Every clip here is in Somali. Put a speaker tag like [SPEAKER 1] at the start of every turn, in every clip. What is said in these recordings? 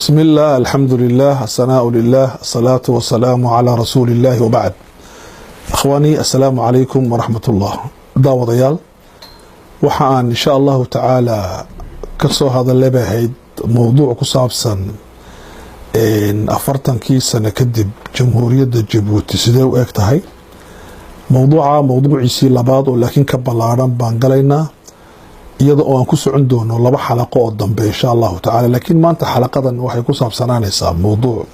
[SPEAKER 1] بسم الله، الحمد لله، الثناء لله، الصلاة والسلام على رسول الله، وبعد. أخواني، السلام عليكم ورحمة الله. Daawadayaal, waxa aan insha Allahu tacaala ka soo hadalay bay ahayd mowduuc ku saabsan 40kii sano kadib Jamhuuriyadda Jabuuti sidee u eg tahay. Mowduuca mowduuciisii labaad oo laakiin ka ballaadhan baan galaynaa, iyada oo aan ku socon doono laba xalaqo oo dambe insha Allahu tacala. Laakiin maanta xalaqadan waxay ku saabsanaanaysaa mowduuc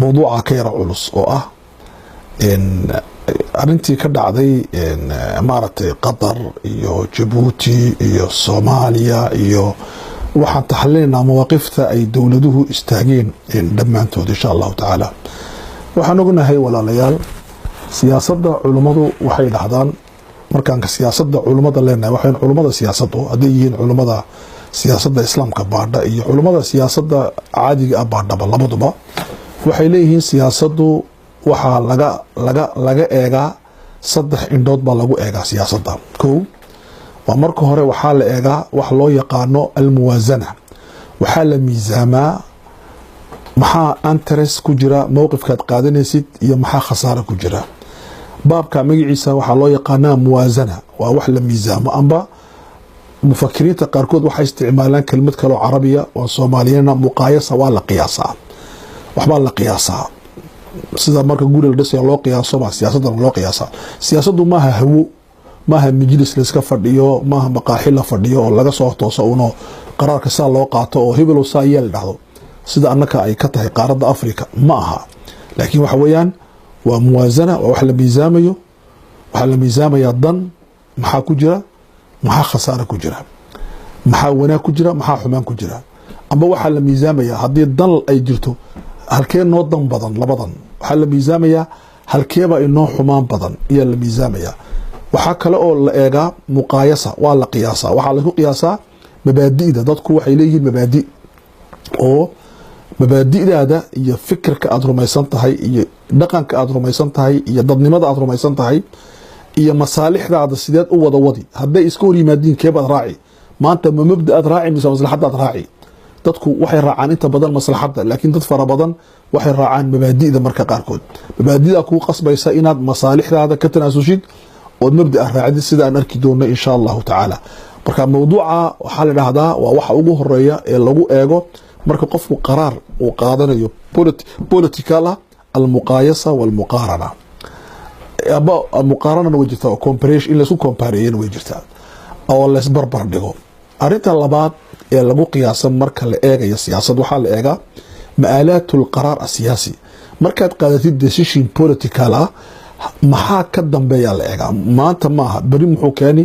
[SPEAKER 1] mowduuca ka yara culus oo ah arrintii ka dhacday maaragtay Qatar iyo Jabuuti iyo Soomaaliya, iyo waxaan taxalinaynaa mawaaqifta ay dowladuhu istaageen dhammaantood insha Allahu tacaala. Waxaan ognahay, walaalayaal, siyaasadda culummadu waxay dhahdaan, markaan siyaasadda culummada leenahay, waxayn culummada siyaasaddu hadday yihiin culummada siyaasadda Islaamka baadha iyo culummada siyaasadda caadiga ah baadhaba, labaduba waxay leeyihiin siyaasaddu waxaa laga eegaa saddex indhood baa lagu eegaa siyaasadda. Kow waa marka hore waxaa la eegaa wax loo yaqaano almuwaasana. Waxaa la miisaamaa maxaa interest ku jira mowqifkaad qaadanaysid iyo maxaa khasaare ku jira. Baabka magaciisa waxaa loo yaqaanaa muwaasana, waa wax la miisaamo. Amba mufakiriinta qaarkood waxay isticmaalaan kelmad kaloo Carabiya oo Soomaaliyana, muqaayasa. Waa la qiyaasaa, waxbaa la qiyaasaa. Sida marka guri la dhisaya loo qiyaaso baa siyaasadana loo qiyaasaa. Siyaasaddu maaha hawo, maaha majlis layska fadhiyo, maaha maqaaxi la fadhiyo oo laga soo tooso uno qaraarka saa loo qaato oo hebelow saa yeel dhahdo, sida annaka ay ka tahay qaaradda Africa ma aha. Laakiin waxa weeyaan waa muwaasana, waa wax la miisaamayo. Waxaa la miisaamayaa dan maxaa ku jira, maxaa khasaare ku jira, maxaa wanaag ku jira, maxaa xumaan ku jira. Amba waxaa la miisaamayaa haddii dan ay jirto, halkee noo dan badan labadan. Waxaa la miisaamayaa halkeeba inoo xumaan badan ayaa la miisaamayaa. Waxaa kale oo la eegaa muqaayasa, waa la qiyaasaa. Waxaa laisku qiyaasaa mabaadi'da. Dadku waxay leeyihiin mabaadi, oo mabaadi'daada iyo fikirka aada rumaysan tahay iyo dhaqanka aada rumaysan tahay iyo dadnimada aada rumaysan tahay iyo masaalixdaada sideed u wada wadi. Hadday iska hor yimaadiin, keebaad raaci maanta? Ma mabda aad raaci mise maslaxadaad raaci? Dadku waxay raacaan inta badan maslaxadda, laakiin dad fara badan waxay raacaan mabaadi'da. Marka qaarkood mabaadida kuu qasbaysa inaad masaalixdaada ka tanaasushid ood mabdaa raacdid, sida aan arki doono insha Allahu tacaala. Marka mawduuca waxaa la dhahdaa waa waxa ugu horeeya ee lagu eego marka qofku qaraar uu qaadanayo political ah, almuqaayasa walmuqaarana. Aba muqaaranana way jirtaa oo comparison, in laisku compareeyana way jirtaa oo laisbarbar dhigo. Arrinta labaad ee lagu qiyaasa marka la eegayo siyaasad waxaa la eegaa ma'aalaat lqaraar asiyaasi. Markaad qaadatid decision political ah, maxaa ka dambeeyaa la eegaa. Maanta maaha, beri muxuu keeni,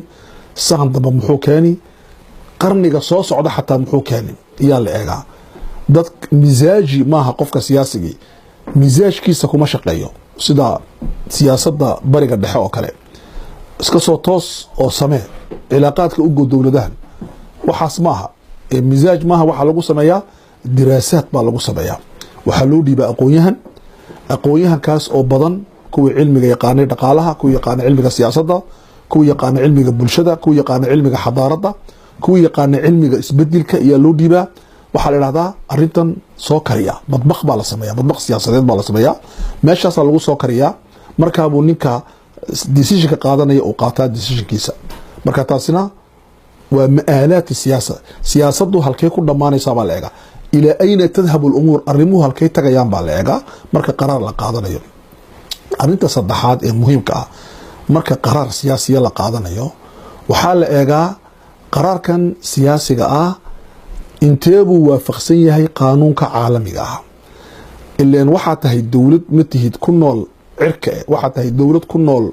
[SPEAKER 1] sahan dambe muxuu keeni, qarniga soo socda xataa muxuu keeni iyaa la eegaa. Dad misaaji maaha, qofka siyaasigii misaajkiisa kuma shaqeeyo, sida siyaasadda Bariga Dhexe oo kale, iska soo toos oo samee cilaaqaadka u go dowladahan, waxaas maaha. Misaaj maaha. Waxaa lagu sameeyaa diraasaad baa lagu sameeyaa. Waxaa loo dhiibaa aqoonyahan, aqoonyahankaas oo badan, kuwii cilmiga yaqaanay dhaqaalaha, kuwii yaqaanay cilmiga siyaasadda, kuwii yaqaanay cilmiga bulshada, kuwii yaqaanay cilmiga xadaaradda, kuwii yaqaanay cilmiga isbedelka ayaa loo dhiibaa. Waxaa la idhahdaa arrintan soo kariya. Madbaq baa la sameeya, madbaq siyaasadeed baa la sameeyaa, meeshaasaa lagu soo kariyaa. Markaabuu ninka decisionka qaadanaya uu qaataa decisionkiisa. Marka taasina waa ma'aalaat siyaasa. Siyaasaddu halkay ku dhammaanaysaa baa la eegaa. Ilaa ayna tadhabu lumuur, arrimuhu halkay tagayaan baa la eegaa marka qaraar la qaadanayo. Arrinta saddexaad ee muhiimka ah marka qaraar siyaasiya la qaadanayo waxaa la eegaa qaraarkan siyaasiga ah intee buu waafaqsan yahay qaanuunka caalamiga ah. Ileen waxaa tahay dowlad, ma tihid ku nool cirka, e waxaa tahay dowlad ku nool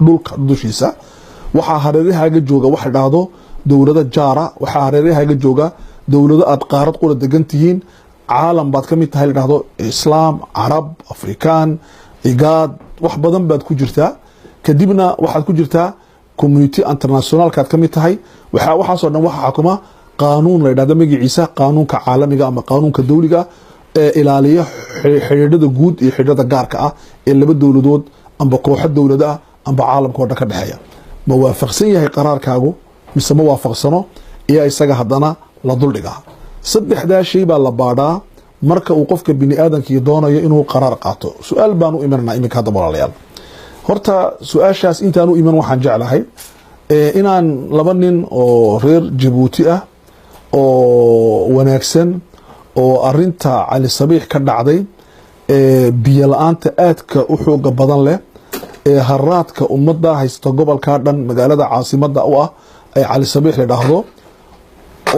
[SPEAKER 1] dhulka dushiisa. Waxaa hareerahaaga jooga waxa dhahdo dowlado jaara, waxaa hareerahaaga jooga dowlado aad qaarad qura degan tihiin. Caalam baad ka mid tahay la dhahdo Islaam, Carab, Afrikaan, IGAD, wax badan baad ku jirtaa. Kadibna waxaad ku jirtaa community internationalkaad ka mid tahay. Waxaasoo dhan waxaa xukuma qaanuun la yidhahdo magaciisa qaanuunka caalamiga ama qaanuunka dowliga ee ilaaliya xidhiidhada guud iyo xidhiidhada gaarka ah ee laba dowladood amba kooxo dowlada ah amba caalamka o dhan ka dhexeeya. Ma waafaqsan yahay qaraarkaagu mise ma waafaqsano? Iyo isaga haddana la duldhigaa. Saddexdaa shay baa la baadhaa. Marka uu qofka bini aadamkii doonayo inuu qaraar qaato, su-aal baan u imananaa iminka. Hadda, walaalayaal, horta su-aashaas intaan u iman, waxaan jeclahay inaan laba nin oo reer Jabuuti ah oo wanaagsan oo arinta Cali Sabiix ka dhacday, biyo la-aanta aadka u xooga badan leh ee haraadka ummadda haysta gobolkaa dhan, magaalada caasimadda u ah ee Cali Sabiix la dhaahdo,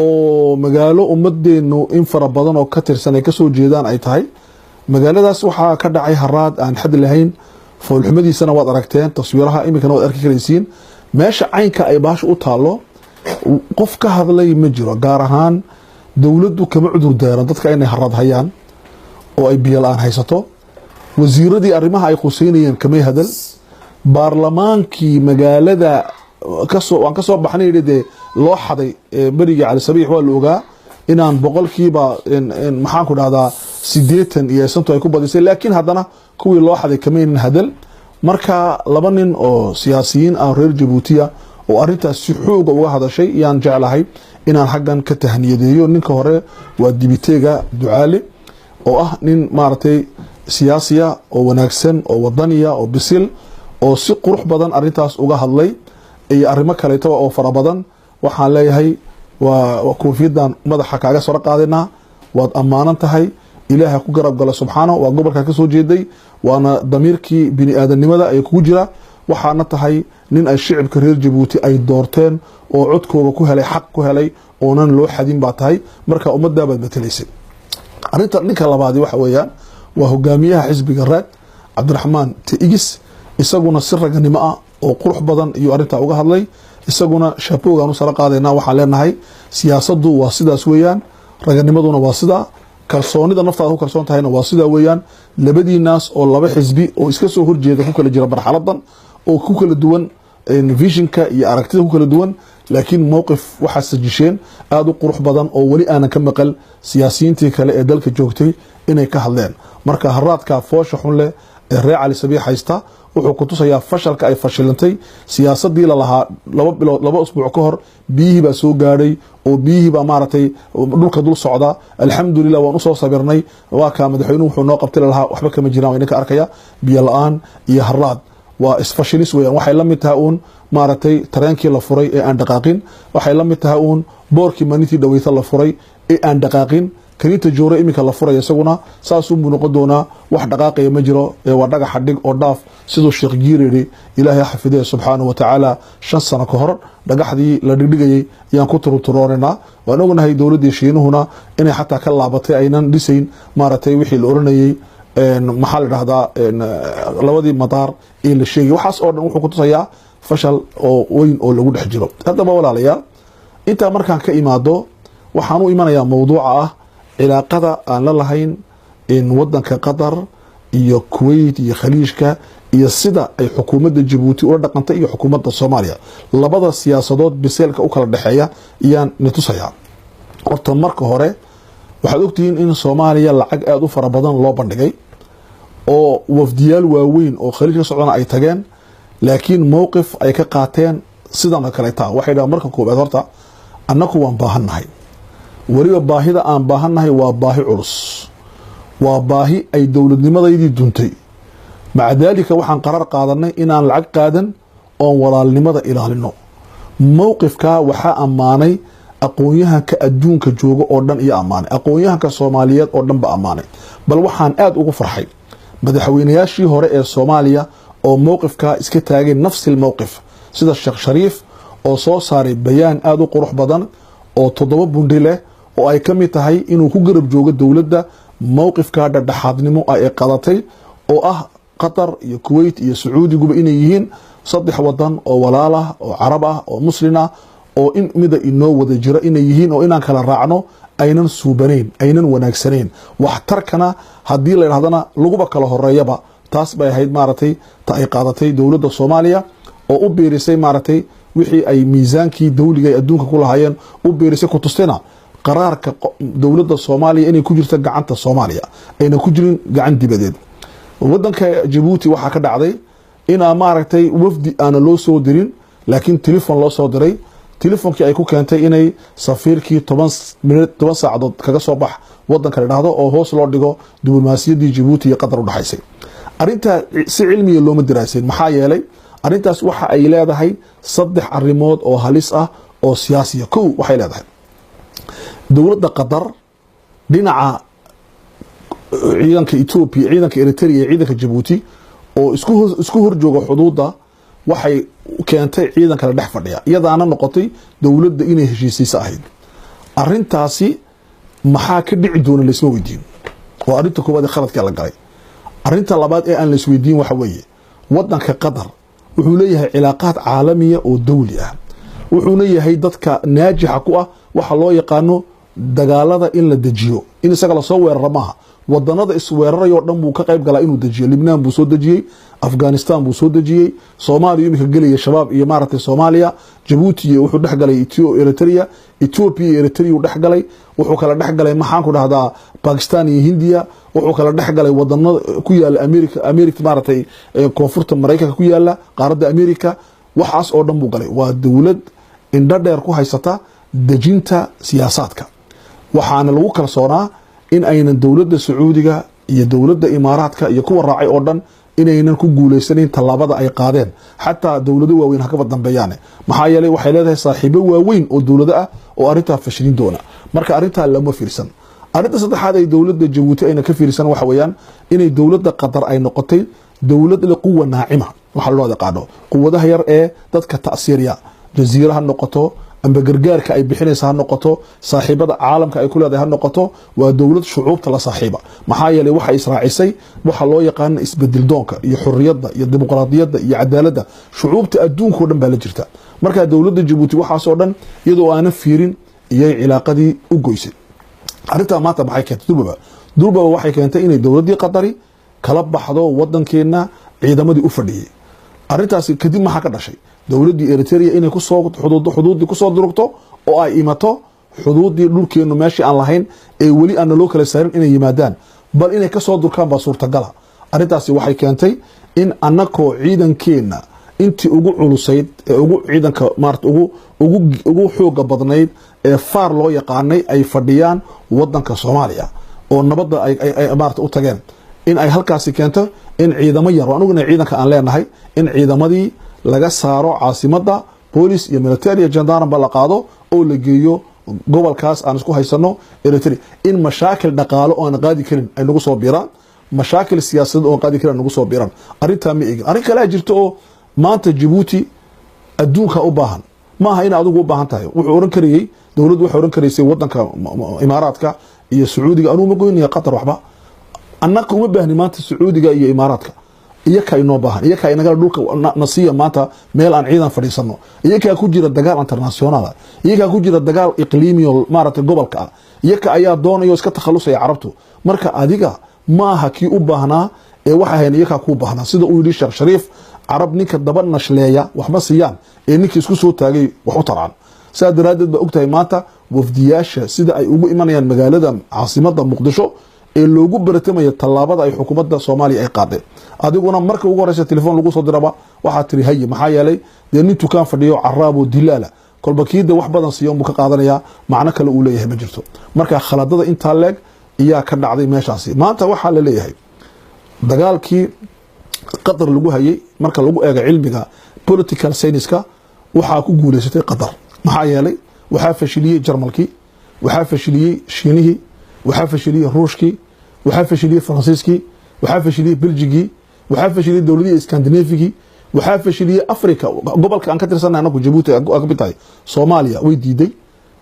[SPEAKER 1] oo magaalo ummadeenu in fara badan oo ka tirsan ay kasoo jeedaan ay tahay. Magaaladaas waxaa ka dhacay haraad aan xad lahayn, foolxumadiisana waad aragteen, taswiiraha iminkana waad arki karaysiin. Meesha caynka ay baasha u taalo, qof ka hadlay ma jiro. Gaar ahaan dowladdu kama cudur daaran dadka inay haraad hayaan oo ay biyo la-aan haysato. Wasiiradii arrimaha ay khuseynayeen kamay hadal. Baarlamaankii magaalada kasoo waan kasoo baxnay yidhi, dee loo xaday berigii Cali Sabiix, waa la ogaa inaan boqolkiiba, maxaan ku dhahdaa, 80 iyo santo ay ku badisay, laakiin haddana kuwii loo xaday kamaynan hadal. Marka laba nin oo siyaasiyiin ah, reer Jabuutiya, oo arintaas si xooga uga hadashay yaan jeclahay inaan xaggan ka tahniyadeeyo. Ninka hore waa dibiteega Ducaale, oo ah nin maaragtay siyaasiya oo wanaagsan oo wadaniya oo bisil oo si qurux badan arintaas uga hadlay iyo arrimo kaleetaba oo fara badan. Waxaan leeyahay, waa koofiyadan madaxa kaaga saro qaadaynaa, waad ammaanan tahay. Ilaaha ku garab gala subxaana. Waa gobolkaa ka soo jeeday, waana damiirkii bini aadamnimada ee kugu jira. Waxaana tahay nin ay shicibka reer Jabuuti ay doorteen oo codkooga ku helay, xaq ku helay, oonan loo xadin baa tahay. Marka ummaddaa baad matelaysay. Arrinta ninka labaadi waxa weeyaan waa hogaamiyaha xisbiga Raad, Cabdiraxmaan Taigis. Isaguna si raganimo ah oo qurux badan ayuu arrintaa uga hadlay. Isaguna shaaboogaan u sara qaadaynaa. Waxaan leenahay, siyaasaddu waa sidaas weeyaan, raganimaduna waa sidaa, kalsoonida naftaada ku kalsoon tahayna waa sidaa weeyaan. Labadii naas oo laba xisbi oo iska soo horjeeda ku kala jira marxaladan, oo ku kala duwan visionka iyo aragtida ku kala duwan, laakiin mowqif waxaa sajisheen aada u qurux badan oo weli aanan ka maqal siyaasiyiintii kale ee dalka joogtay inay ka hadleen. Marka haraadka foosha xun leh ee reer Cali Sabiix haysta wuxuu ku tusayaa fashalka ay fashilantay siyaasadii lalahaa 2 bilood, 2 usbuuc ka hor biyihii baa soo gaadhay oo biyihii baa maaragtay dhulka dul socda, alxamdulilah, waan usoo sabirnay, waa kaa madaxweynuhu wuxuu noo qabtay lalahaa, waxba kama jiraan. Waa idinka arkaya biyo la-aan iyo haraad, waa isfashilis weeyaan. Waxay la mid tahay uun maaragtay tareenkii la furay ee aan dhaqaaqin. Waxay la mid tahay uun boorkii maalintii dhaweyta la furay ee aan dhaqaaqin. Kaniinta joore iminka la furaya isaguna saasuunbuu noqon doonaa. Wax dhaqaaqaya ma jiro ee waa dhagaxa dhig oo dhaaf, siduu Sheekh Giir yidhi, Ilaahay xafidee subxaanahu watacaala. 5 sano ka hor dhagaxdii la dhigdhigayay ayaan ku turturoonaynaa. Waan ognahay dowladdii Shiinuhuna inay xataa ka laabatay, aynan dhisayn maaragtay wixii la oranayay, maxaa la dhahdaa, labadii madaar ee la sheegay. Waxaas oo dhan wuxuu ku tusayaa fashal oo weyn oo lagu dhex jiro. Haddaba, walaalayaal, intaa markaan ka imaado, waxaan u imanayaa mowduuca ah cilaaqada aan la lahayn in wadanka Qatar iyo Kuwait iyo Khaliijka iyo sida ay xukuumadda Jabuuti ula dhaqantay iyo xukuumadda Soomaaliya, labada siyaasadood biseelka u kala dhexeeya iyaan nitusayaa. Horta marka hore waxaad ogtihiin in Soomaaliya lacag aada u fara badan loo bandhigay oo wafdiyaal waaweyn oo Khaliij ka socdana ay tageen, laakiin mowqif ay ka qaateen sidan oo kaleeta. Waxay dhahaan, marka koobaad horta annaku waan baahannahay, weliba baahida aan baahannahay waa baahi culus, waa baahi ay dowladnimadaydii duntay. Maca daalika waxaan qarar qaadanay inaan lacag qaadan oon walaalnimada ilaalino. Mowqifkaa waxaa ammaanay aqoon-yahanka adduunka jooga oo dhan iyo ammaanay aqoon-yahanka Soomaaliyeed oo dhan ba ammaanay. Bal waxaan aada ugu farxay madaxweynayaashii hore ee Soomaaliya oo mowqifkaa iska taagay, nafsi lmowqif, sida Sheekh Shariif oo soo saaray bayaan aada u qurux badan oo 7 bundi leh, oo ay ka mid tahay inuu ku garab joogo dowladda mowqifkaa dhexdhexaadnimo ay qadatay, oo ah Qatar iyo Kuwait iyo Sacuudiguba inay yihiin saddex wadan oo walaal ah oo Carab ah oo Muslin ah oo in mida inoo wada jira inay yihiin, oo inaan kala raacno aynan suubanayn, aynan wanaagsanayn, waxtarkana haddii la yidhahdana laguba kala horeeyaba. Taas bay ahayd maaragtay ta ay qaadatay dowladda Soomaaliya oo u biirisay maaragtay wixii ay miisaankii dawliga ay adduunka ku lahaayeen u biirisay, ku tustayna qaraarka dowladda Soomaaliya inay ku jirto gacanta Soomaaliya, ayna ku jirin gacan dibadeed. Wadanka Jabuuti waxaa ka dhacday inaa maaragtay wafdi aana loo soo dirin, laakiin telefon loo soo diray. Telefonkii ay ku keentay inay safiirkii 10 minute, 10 saacadood kaga soo bax wadanka la dhahdo oo hoos loo dhigo diblomaasiyaddii Jabuuti iyo Qatar udhexaysay. Arrintaa si cilmiya looma diraasin. Maxaa yeelay, arrintaas waxa ay leedahay saddex arrimood oo halis ah oo siyaasiya. Kow, waxay leedahay dowladda Qatar dhinaca ciidanka Ethiopia, ciidanka Eritrea iyo ciidanka Jabuuti oo isku horjooga xuduudda, waxay keentay ciidan kale dhex fadhiya, iyadaana noqotay dowladda inay heshiisiisa ahayd. Arrintaasi maxaa ka dhici doona laisma weydiin. Waa arrinta koowaad ee khaladka la galay. Arrinta labaad ee aan laisweydiin waxa weeye, wadanka Qatar wuxuu leeyahay cilaaqaad caalamiya oo dowli ah, wuxuuna yahay dadka naajixa ku ah waxa loo yaqaano dagaalada in la dejiyo. In isaga lasoo weeraro maaha, wadanada isweerarayoo dhan buu ka qayb galaa inuu dejiyo. Libnaan buu soo dejiyey, Afghanistan buu soo dejiyey, Soomaaliya iminka gelaya Shabaab iyo maaragtay Soomaaliya, Jabuuti iyo wuxuu dhex galay Eritrea, Ethiopia iyo Eritrea uu dhex galay. Wuxuu kala dhex galay, maxaan ku dhahdaa, Pakistan iyo Hindiya. Wuxuu kala dhex galay wadanada ku yaala America, America maaragtay koonfurta Maraykanka ku yaala, qaaradda America. Waxaas oo dhan buu galay. Waa dowlad indho dheer ku haysata dejinta siyaasaadka. Waxaana lagu kalsoonaa in aynan dowladda Sacuudiga iyo dowladda Imaaraadka iyo kuwa raacay oo dhan inaynan ku guuleysanayn tallaabada ay qaadeen, xataa dowlado waaweyn hakaba dambeeyaane. Maxaa yeelay, waxay leedahay saaxiibo waaweyn oo dowlado ah oo arrintaa fashilin doona. Marka arrintaa lama fiirsan. Arrinta saddexaad ay dowladda Jabuuti ayna ka fiirsan waxa weeyaan inay dowladda Qatar ay noqotay dowlad le quwa naacima, waxaa loo yaqaano quwadaha yar ee dadka ta'siiriya, jaziira ha noqoto amba gargaarka ay bixinaysa ha noqoto, saaxiibada caalamka ay ku leedahay ha noqoto. Waa dowlad shucuubta la saaxiiba. Maxaa yeelay, waxa israacisay waxa loo yaqaano isbedel doonka iyo xuriyadda iyo dimuqraadiyadda iyo cadaaladda. Shucuubta adduunka o dhan baa la jirta. Marka dowladda Jabuuti waxaasoo dhan iyadoo aanan fiirin iyay cilaaqadii u goysay. Arrintaa maanta maxay keentay? Durbaba waxay keentay inay dowladdii Qatari kala baxdo wadankeenna ciidamadii u fadhiyey. Arrintaasi kadib maxaa ka dhashay? Dowladdii Eritrea inay kusoo xuduuddii kusoo durugto oo ay imato xuduuddii dhulkeennu, meeshii aan lahayn ee weli aan naloo kala saarin inay yimaadaan, bal inay kasoo durkaan baa suurtagala. Arrintaasi waxay keentay in annakoo ciidankeenna intii ugu culusayd ee ugu ciidanka maarata ugu xooga badnayd ee FAR loo yaqaanay ay fadhiyaan wadanka Soomaaliya oo nabadda ay maarata u tageen, in ay halkaasi keento in ciidamo yar, anuguna ciidanka aan leenahay, in ciidamadii laga saaro caasimadda, boolis iyo military iyo gendarme ba la qaado oo la geeyo gobolkaas aan isku haysano Eritrea, in mashaakil dhaqaalo oo aan qaadi karin ay nagu soo biiraan, mashaakil siyaasadeed oo aan qaadi karin ay nagu soo biiraan. Arrintaa ma eegin. Arrin kalea jirta oo maanta Jabuuti adduunka u baahan, ma aha in adigu u baahan tahay. Wuxuu oran karayey, dowladdu waxay oran karaysay wadanka Imaaraadka iyo Sacuudiga, anugu ma goynaya Qatar waxba. Annaka uma baahni maanta Sacuudiga iyo Imaaraadka, iyakaa inoo baahan, iyakaa inagala dhulka nasiya maanta meel aan ciidan fadhiisano, iyakaa ku jira dagaal international, iyakaa ku jira dagaal iqliimi oo maaragtay gobolka ah, iyaka ayaa doonaya oo iska takhalusaya Carabtu. Marka adiga ma aha kii u baahnaa ee waxay ahayn iyakaa kuu baahnaa. Sida uu yidhi Sheekh Shariif, Carab ninka daba nashleeya wax ma siiyaan ee ninkii isku soo taagay wax u taraan. Sidaa daraaddeed baa ogtahay maanta wafdiyaasha sida ay ugu imanayaan magaalada caasimadda Muqdisho ee loogu baratamaya tallaabada ay xukuumadda Soomaaliya ay qaaday. Adiguna marka ugu horeysa telefoon lagu soo diraba waxaa tiri haye. Maxaa yeelay, dee nin tukaan fadhiyo caraabo dilaala kolba kiida wax badan siiya unbuu ka qaadanayaa, macno kale uu leeyahay ma jirto. Marka khaladada intaa leeg iyaa ka dhacday meeshaasi. Maanta waxaa la leeyahay dagaalkii Qatar lagu hayay, marka lagu eego cilmiga political science-ka, waxaa ku guuleysatay Qatar. Maxaa yeelay, waxaa fashiliyey Jarmalkii, waxaa fashiliyey Shiinihii, waxaa fashiliyey Ruushkii, waxaa fashiliyey Faransiiskii, waxaa fashiliyey Beljigii, waxaa fashiliyey dowladihii Skandinavigii, waxaa fashiliyey Africa, gobolka aan ka tirsanay anagu, Jabuuti ay ka mid tahay. Soomaaliya way diiday,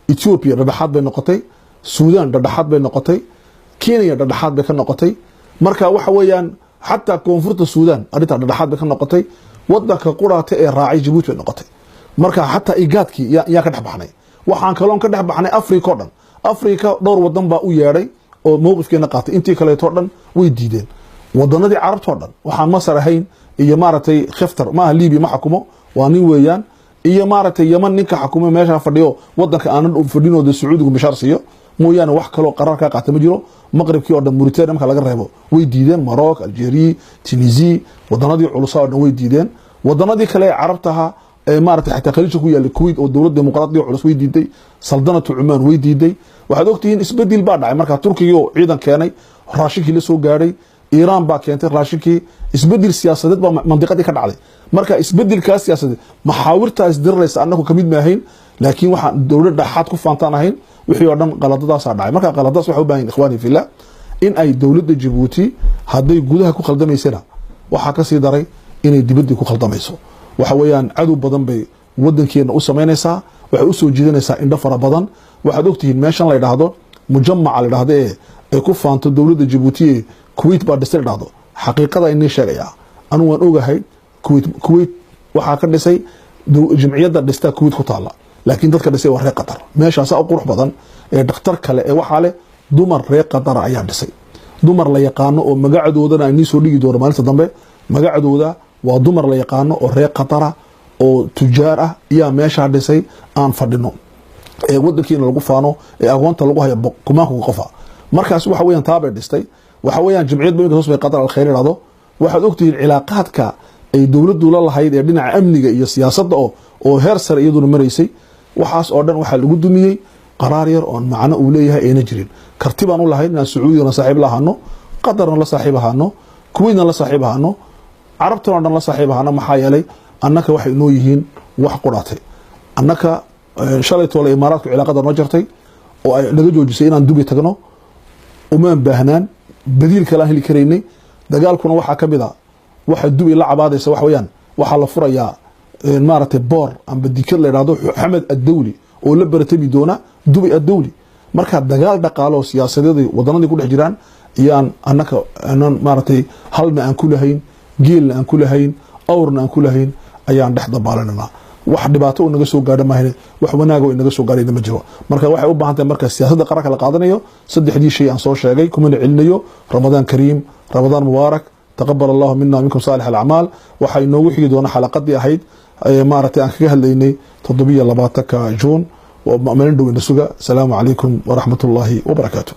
[SPEAKER 1] Ethiopia dhadhaxaad bay noqotay, Suudan dhadhaxaad bay noqotay, Kenya dhadhaxaad bay ka noqotay. Marka waxa weeyaan, xataa koonfurta Suudan arrintaa dhadhaxaad bay ka noqotay. Wadanka quraata ee raacay Jabuuti bay noqotay. Marka xataa IGADkii yaa ka dhex baxnay. Waxaan kaloon ka dhex baxnay Africa o dhan. Africa dhowr wadan baa u yeedhay oo mowqifkeena qaatay, intii kaleeto dhan way diideen. Wadanadii Carabtoo dhan waxaan Masar ahayn iyo maaragtay Kheftar maaha, Libya ma xakumo, waa nin weeyaan, iyo maaragtay Yaman ninka xakumo meesha fadhiyo, wadanka aanan fadhinooda Sacuudigu mishaar siiyo mooyaane, wax kaloo qaraar ka qaata ma jiro. Maqribkii oo dhan, Mauritania marka laga reebo, way diideen. Maroc, Algeria, Tunisia, wadanadii culusaa oo dhan way diideen. Wadanadii kale ee Carabtaha Maaragtay xataa khaliijka ku yaallay Kuwait oo dowlad dimuqraadiya culus way diiday. Saldanatu Cumaan way diiday. Waxaad ogtihiin isbedel baa dhacay markaa. Turkigii oo ciidan keenay, raashinkii la soo gaadhay, Iiraan baa keentay raashinkii. Isbedel siyaasadeed baa mandiqadii ka dhacday. Marka isbedelkaas siyaasadeed, maxaawirtaa isdiriraysa, annagu kamid maahayn, laakiin waxaan dowlad dhaxaad ku faantaan ahayn. Wixii oo dhan qaladadaasaa dhacay. Marka qaladaas waxay u baahan yihin, ikhwaani fillah, in ay dowladda Jabuuti hadday gudaha ku khaldamaysana, waxaa ka sii daray inay dibaddii ku khaldamayso. Waxa weeyaan cadow badan bay wadankeena u samaynaysaa, waxay usoo jiidanaysaa indho fara badan. Waxaad ogtihiin meeshan la yidhaahdo mujamaca la yidhaahdo ee ay ku faanto dowladda Jabuuti ee Kuwait baa dhisay la dhahdo. Xaqiiqada inii sheegayaa, anigu waan ogahay, Kuwait waxaa ka dhisay jimciyadda dhistaa Kuwait ku taala, laakiin dadka dhisay waa reer Qatar. Meeshaasaa u qurux badan ee dhakhtar kale ee waxaa leh dumar reer Qatara ayaa dhisay, dumar la yaqaano oo magacadoodana inii soo dhigi doono maalinta dambe. Magacadooda waa dumar la yaqaano oo reer Qatara oo tujaar ah ayaa meeshaa dhisay aan fadhino ee wadankiina lagu faano ee agoonta lagu hayo kumaanka qofa. Markaas waxa weeyaan taabay dhistay. Waxa weeyaan jimciyad ba hoos bay Qatar Alkhayr idhahdo. Waxaad ogtihiin cilaaqaadka ay dowladdu la lahayd ee dhinaca amniga iyo siyaasadda oo heer sare iyaduna maraysay. Waxaas oo dhan waxaa lagu dumiyey qaraar yar oon macno uu leeyahay ayna jirin. Karti baan u lahayd inaan Sacuudigana saaxiib la ahaano, Qatarna la saaxiib ahaano, Kuwaitna la saaxiib ahaano, Carabtan oo dhan la saaxiib ahaano. Maxaa yeelay annaka waxay inoo yihiin wax qudhaatay annaka. Shalay toole Imaaraadku cilaaqada noo jartay oo ay naga joojisay inaan Dubi tagno. Umaan baahnaan, badiil kale aan heli karaynay. Dagaalkuna waxaa ka mid a waxa Dubay la cabaadaysa. Wax weeyaan waxaa la furayaa maaragtay boor amba dikad la yidhahdo Xamed Addawli oo la baratami doona Dubay Addawli. Marka dagaal dhaqaalo oo siyaasadeed wadanadii ku dhex jiraan iyaan annaka aanan maaragtay halna aan ku lahayn, geelna aan ku lahayn, awrna aan ku lahayn ayaan dhex dabaalananaa. Wax dhibaato oo naga soo gaadha maahane, wax wanaaga oo inaga soo gaadhayna ma jiro. Marka waxay u baahan tahay marka siyaasadda qaranka la qaadanayo saddexdii shay aan soo sheegay, kumana celinayo. Ramadaan kariim, Ramadaan mubaarak, taqabal Allahu mina minkum saalix alacmaal. Waxaa inoogu xigi doona xalaqadii ahayd maaragtay aan kaga hadlaynay 27-ka Juun. Maalin dhow ina suga. Asalaamu calaykum waraxmat ullaahi wabarakaatu.